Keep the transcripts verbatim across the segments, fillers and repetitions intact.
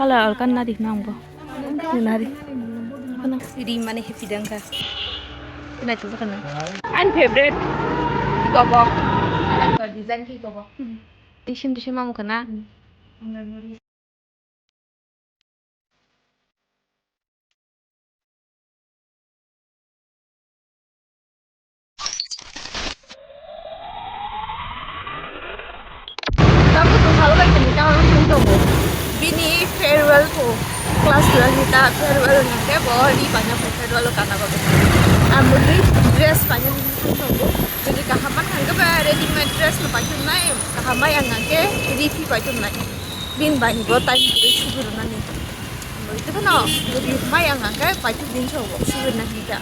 Ala alkan nari nang bo. Nari. Ri mane happy dang kha. Nai tu kana. An favorite. Gobo. Design ki gobo. Tisim tisim mamu kana. Tabuk tongthalo bai tini karon wng tongo. Bini farewell pho class twelve ni ta farewell wngkhe bo ri paina pho farewell o kana bagwi. Ang bwdwi dress paina wng tongo. Bini kaham mankha hwnkhe ba ready made dress no paithumnai, kaham mai ang hwnkhe ri phi paithumnai. Bini bani bo time kwrwi sugi rwnani. Tei phano bwdwi mai ang hwnkhe paithum din so bo sugi rwna hwnkhe.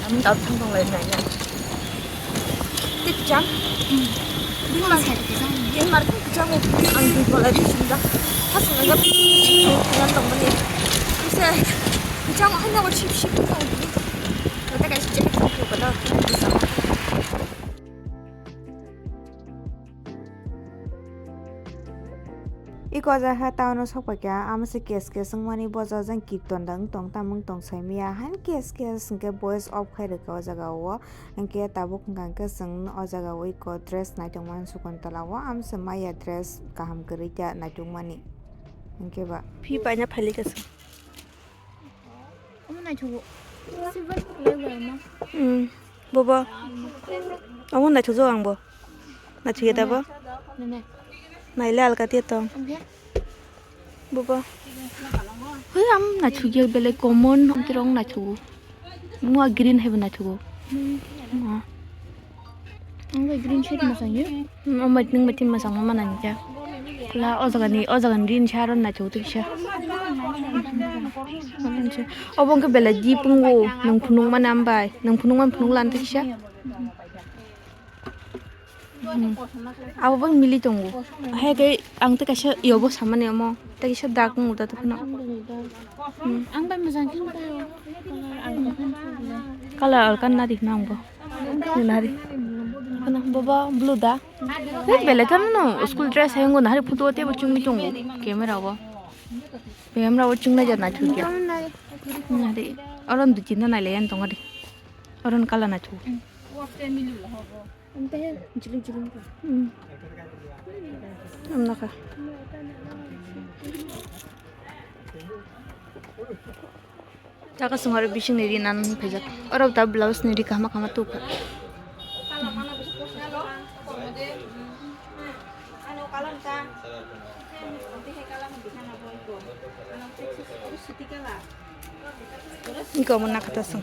Ang dal thang tong lai nai nai. Tei kwcham. Bini mar, bini mar kwcham ang dui phalai di sunda. Hasing nang gap. Nang tong bani. Bisa kwcham hai nang sip sip tong. Kata kaisa jacket tong ko da. Iko jaga town o sokphaikha, amo se case case wngmani bojo jang kirtan da wng tong, tamo wng tong saimaya, haino case case hwnkhe voice off khai rwkha o jaga o, hwnkhe tabuk hwnkha hwnkhe chwng o jaga o iko dress naitokmani Sakuntala o, amo se maya dress kaham kwrwi ta naitokmani, hwnkhe ba. Phi paina phailika chwng. Omo naithogo. Silver colour bai omo. Hmm. Bobo. Omo naithokjak ang bo. Naithokya da bo? Nene. Naile alka tiya tong. Oke. Bobo. Hoi, am naithokya belai common, hwnkhe rong naithogo. Mua green hai bo naithogo. Hmm. Mua. Ang bai green shirt mwchangyo. Hmm, o bai nwng bai tin mwchangma manani khe. Pula o jagani, o jagani rin sa aro naithok twi kisa. Obo wngkhe belai deep wngo, nwng phunukmani ambai, nwng phunukmani phunuk lan twi kisa. Hmm. Abo bai mili tongo. Hai khe ang tei kaisa yobo samani omo. Tei kisa dak wngo da tongphano. Hmm. Ang bai mwchang khe mwtai o. Colour alkan nari nang bo. Nari. Bobo blue da. Hei, belai kheno no school dress hai wngo, nahari photo o teibo chumui tongo camera o. Camera o chungnai ja naithok ya. Nari. Oro dui tinta nailai ani tongo de. Oro colour naithok. Hmm. Amna kha. Taka sung aro bising ni ri nan phaijak. Oro ta blouse ni ri kahama kahama tuk. Iko mo nakata sung.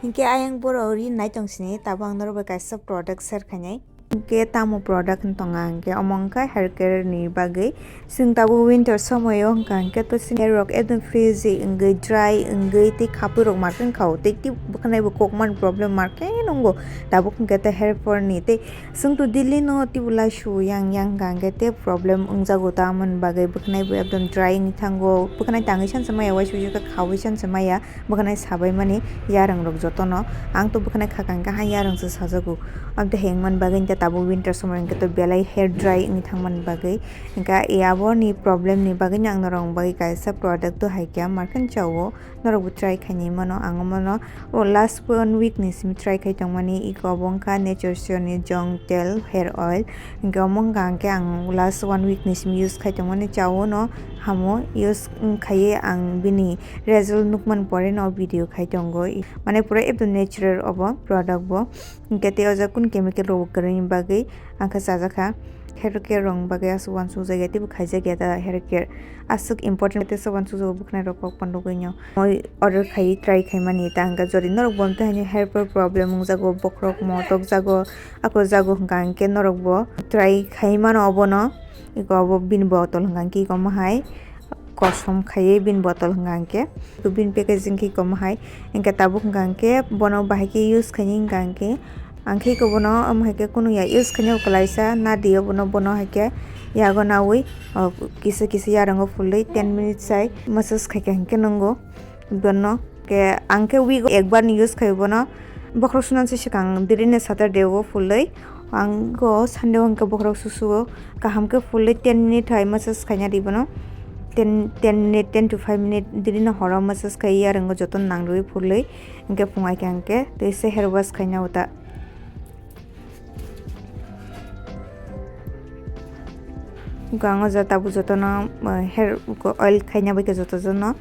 Hinkhe ayang borok ri nai tong sini, tabuk ang norok bai kaisa product share khainai. Hinkhe tamo product wng tong ang khe, omo wngkha hair care ni bagwi. Chwng tabuk winter somoio wngkha hinkhe to chini hair rok ekdom frizzy wngwi, dry wngwi tei khapui rok markhe wngkha o, tei tei bwkhanai bo kokmani problem markhe nungo. Tabuk hinkhe tei hair fall ni tei chwng to daily no tei bo laisu yang yang wngkha hinkhe tei problem wngjago, tamoni bagwi bwkhanai bo ekdom dry wngwi thango, bwkhanai tangwi sansa maya, uaisukjak kha khaui sansa maya. Bwkhanai sabai mani yarwng rok jotono. Ang to bwkhanai khakang khe ha yarwng se sajago. Amtwi hengmani bagwi hinkhe tabuk winter somoi hinkhe to belai hair dry wngwi thangmani bagwi. Hinkhe e aboni problem ni bagwi no ang norok bagwi kaisa product to hai khe markhe chao. Norok bo try khainai mano, ang mano o last one week ni simi try khai tongmani. Iko obo wngkha Nature Sure ni Jong Tel hair oil. Hinkhe omo wngkha hinkhe ang last one week ni simi use khai tongmani, chao no hamo use wngkhaiwi ang bini result nukmani pore no video khai tongo. Mane pura ekdom natural obo product bo. Hinkhe tei o jaga kunu chemical rok bo kwrwini bagwi ang khe chajakha. Hair care rokni bagwi aswk uansukjak ya teibo khaijak ya da hair care. Aswk important tei se uansukjago bwkhanai rok kok pano bagwi no. Moi order khai try khaimani ta hinkhe jodi norok bo tei haino hair fall problem wngjago, bokhorok motokjago, akorjago hinkha hinkhe norok bo try khaimano obono. Iko obo bini bottle hinkha hinkhe iko omo hai. Kosom khaiwi bini bottle hwnka hinkhe, bini packaging khe komo hai, hinkhe tabuk hwnka hinkhe bono bahai khe use khaini hwnka hinkhe, ang khe iko bono omo hai khe kunu ya use khaini bo kwlaisa nadi o bono, bono hai khe yago nawi, o, kisa kisa yarwngo phulwi ten minutes sai massage khaikha hinkhe nwngo bono. Khe ang khe week o ekbar ni use khai bono, bokhorok sunani swkang daily ni Saturday o phulwi. Ang go Sunday o hwnkhe bokhorok susuo kaham khe fully ten minute hai massage khaina ri bono. Ten, ten minute, ten to five minute diri no horo massage khai yarwngo joto nang rwi fully. Hwnkhe phung ai khe hwnkhe tei se hair wash khaina uta. Hwnkhe ang o jata bo jotono, uh, hair oil khaina bai khe joto jono.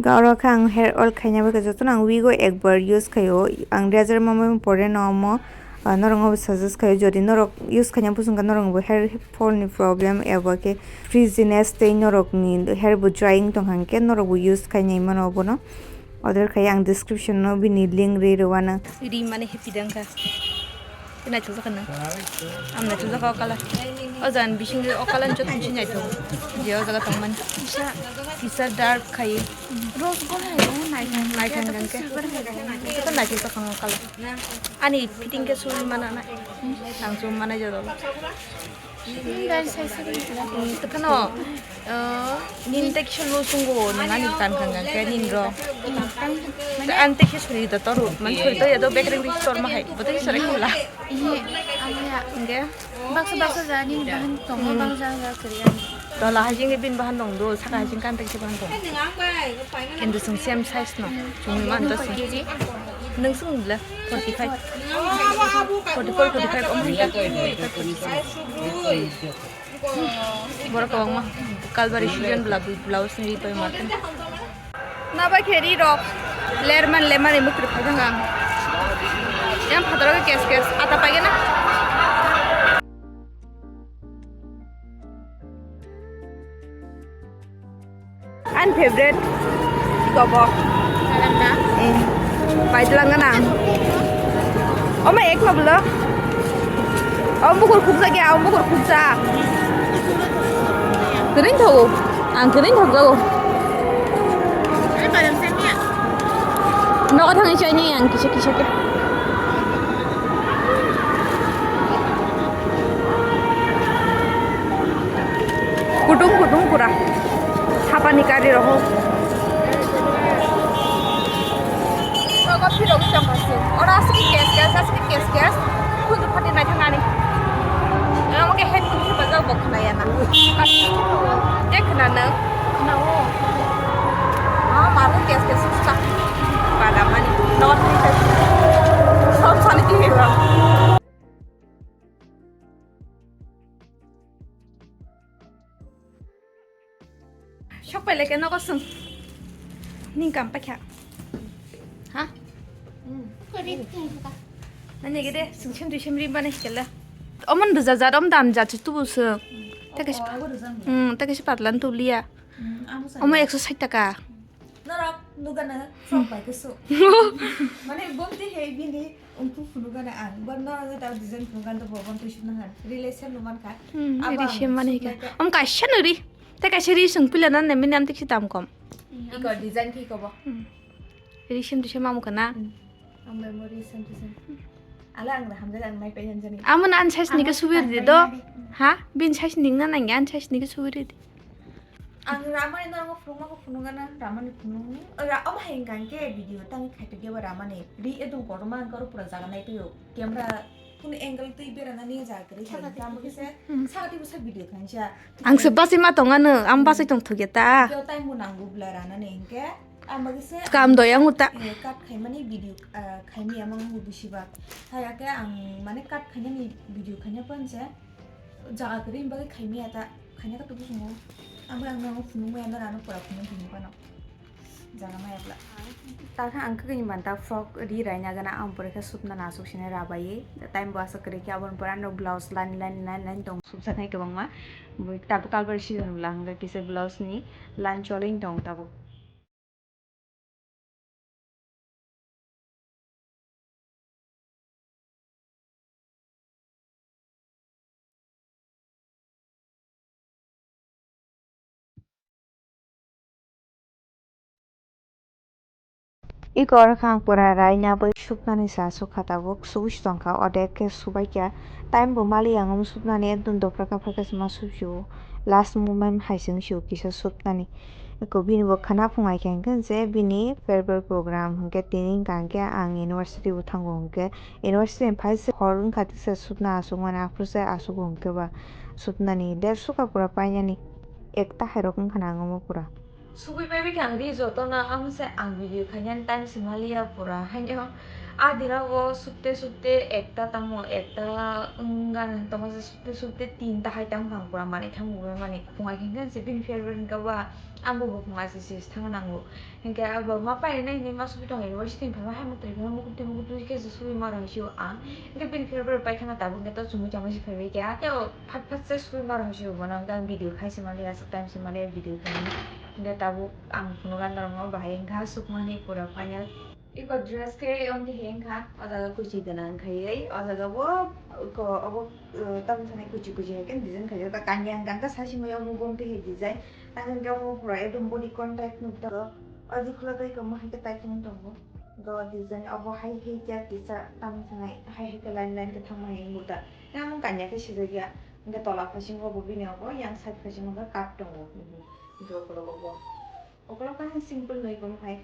Ga oro khe ang hair oil khaina bagwi jotono ang wig o ekbar use khaio. Ang razor mamani pore no omo, ah, norok no suggest khaio. Jodi norok use khaina bwswk kha norok bo hair fall ni problem eba khe frizziness tei norok ni hair bo drying tong kha hwnkhe norok bo use khainai mano obono. Order khai ang description no bini link ri rwano. Ri mani happy dang kha. Naithok jakha nang. Ang naithok jakha o colour. O jaga ni bisingo o colour ni joto bisingo naithok. Je o jaga tongmani. Kisa dark khai. Rose gold hai o naithok. Naithok hwnkhe. Joto naithok jakha o colour. Ani fitting khe suri mana na. Ang sum mana jado. Nini bai sai sai. Kheno, uh, nini tei kisa lo chungo, nang ani tan kha hwnkhe nini ro. Tei ani tei kisa suri da toru, man suri to ya do bek reng ri tor ma hai, bo tei sore kula. Hwnkhe? Baksa baksa jani bahan tongo, baksa baksa kwrwi ani. Tola hai jingni bin bahan tong do, saka hai jing kan tei kisa bahan tong. Kintu chwng same size no, chwngni man do chwng. Nung sung le forty five, forty four, forty five, omo hwnkhe forty five, forty six. Borok kwbangma kalbari season bla blouse ni ri pai ma. Na bai khe ri rok ler man le mani mukri phai thang ang. Yang phataro ke kes kes ata pai na. Ani favorite gobo. Paidlang ganang. Oma ek no bolo. Om bukur khuksa kya, om bukur khuksa. Kering thago. Ang kering thago. Nogo thangwi chaini ang kisa kisa khe. Kutung kutung pura. Hapani kari roho. Nogo philogwi tongkha se. Oro aswk kes kes, aswk kes kes. Khunju phati naithangani. Omo khe headphone hephajak bo khwnaya na. Te khwnano? Khwnao. Ah, maro kes kes suska. Badamani. Nogo thangwi chaini. Sob sani kihiba. Sok pai leke nogo sung. Ning kam pakha. Ha? Nani gede sung sem tui sem rim bani kela. Omon dija jat om dam jat tu bu sung. Teke si. Hmm, teke si patlan tu liya. Omo ekso sait taka. Norok nugana sok bai kusu. Mane bomti hei bini. Umpu phunukgana ang, bo norok tao design phunukgana to bo, bo twi sukna han. Relation no mankha. Hmm, abo ang relation mani hika. Suklai khe. Om kaisa no ri. Te kaisa ri sung pila nan ne mini am tiksi dam kom. Iko design khe iko bo. Hmm. Ri sem twi sem amu kana. Hmm. Ang bai mo ri sem twi sem. Ala ang da hamjak ang nai pai hanjani. Amo na an size ni ke subir di do. Ha? Bin size ni na nang an size ni ke subir di. Ang ramani norok phunukma khe phunukgana, ramani phunukni. Ra-, omo hai hwnkha hwnkhe video tangwi khaitokya bo ramani. Ri edung kotorma hwnkhe oro pura jaga naiphio. Camera kunu angle twi berana nini jaga kwrwi hai hwnkhe amo khe se hmm. Sakati bwsa video khainsa. Ang se basai ma tongano, ang basai tong thokya ta. Video time bo nango bwla ranani hwnkhe. Amo khe se kam doyang uta. Eh, cut khaimani video, ah, khaimya mang bo bisiba. Hai khe ang mane cut khainani video khaina phan se. Jaga kwrwi ni bagwi khaimaya ta, khaina khe tubu chungo. Abo ang nogo phunukmaya, noro ano pura phunuk hinwi phano. Jaga maya bwla. Takha ang kwkwi ni manta frock ri raina gana, ang pore khe supna nasuk sene rabai. Time bo aswk kwrwi khe aboni pore ano blouse line, line, line, line tong supjaknai kwbangma. Bo tabuk kalbari season bwla hwnkhe kisa blouse ni line choli tong tabuk. Iko oro khe ang pura raina bai suknani sa sukha tabuk, subui si tongkha, odek khe subaikha. Time bo mali ang omo suknani, ekdom dophra kaphra khe se ma supio. Last moment hai se wngsi o kisa sutnani. Eko bini bo khana phungai khe hwnkhe je bini farewell program hwnkhe tini wngkha hwnkhe ang university bo thango hwnkhe university ni phai se hor wngkha tisa sutna aswkmani aphuru se aswk hwnkhe ba sutnani der sukha pura painani ekta hai rok wngkha na ang omo pura. Sugui pai bikha ang ri jotono ang se ang video khainani time se maliya pura haino. A dina o sukte sukte ekta tamo ekta wngani tamo se sukte sukte tinta hai tamo ang pura manwi thango bai mani phungai khe hwnkhe se bini farewell hwnkhe ba ang bo buphung achi se thangna nango. Hwnkhe abo ma painani hinwi ma sugui tongo university ni phaima hai mutri phaima mukut twi mukut twi khe se sugui ma rw sio ang. Hwnkhe bini farewell pai khana tabuk hwnkhe to chumui chamui se phaibai khe. Tei o phat phat se sugui ma rw sio bono hwnkhe ang video khai se maliya aswk time se maliya video khainani. Hwnkhe tabuk ang phunukha norokno bahai wngkha sukmani pura final. Iko dress khe omtwi hai wngkha, o jaga kuchi gwnang khaiwi, o jaga bo iko obo, uh, tamni thani kuchi kuchi hai khe design khaijak, ta kanya hwnkha hwnkhe saichimui omo bo omtwi hai design, tamo hwnkhe omo pura ekdom bodycon type nukjak, o jephuru tei iko mohai khe type wng tongo, go design obo hai hai khe kisa tamni thani hai hai khe line line khe thangma hai wngbo ta, tei omo kanya khe sijak ya, hwnkhe tola phasingo bo bini obo yang side phasingo khe cut tongo, hwnkhe ukulok obo. Okolog khe simple nwi kung hai.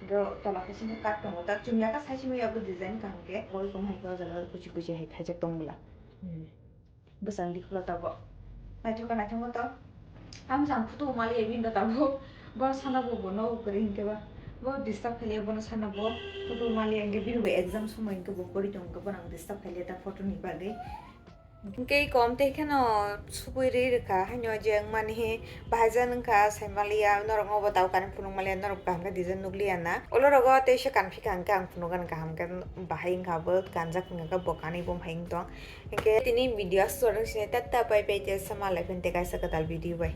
Bro, tola khe sini cut tongo. Ta chumya khe sai simi yago design kaham khe. Boi kung hai khe o jaga kuchi kuchi hai khaijak tong bwla. Hmm. Bwsang di khulo tabuk. Naithok khe naithok to. Ang jang photo mali ya bini tabuk. Bo sana bo bo no kwrwi hinkhe ba. Bo disturb khailiya bono sana bo. Photo mali ya hinkhe bini bo exam somoi hinkhe bo pori tong khe bono ang disturb khailiya ta photo ni bagwi. Hwnkhe iko omtwi kheno sugui rwi rwkha, haino je wngmani bahai jan wngkha, saimaliya, norokno bo tabuk ani phunukmaliya, norok kaham khe design nukliya na. Olo rogo teisa kanphika hwnkhe ang phunukgani kaham khe bahai wngkha, bo kanjak wngkha khe bo kanwi bo hai wng tong. Hwnkhe tini video aswk sini tata bye bye tei sama lai phente kaisa kwtal video bai.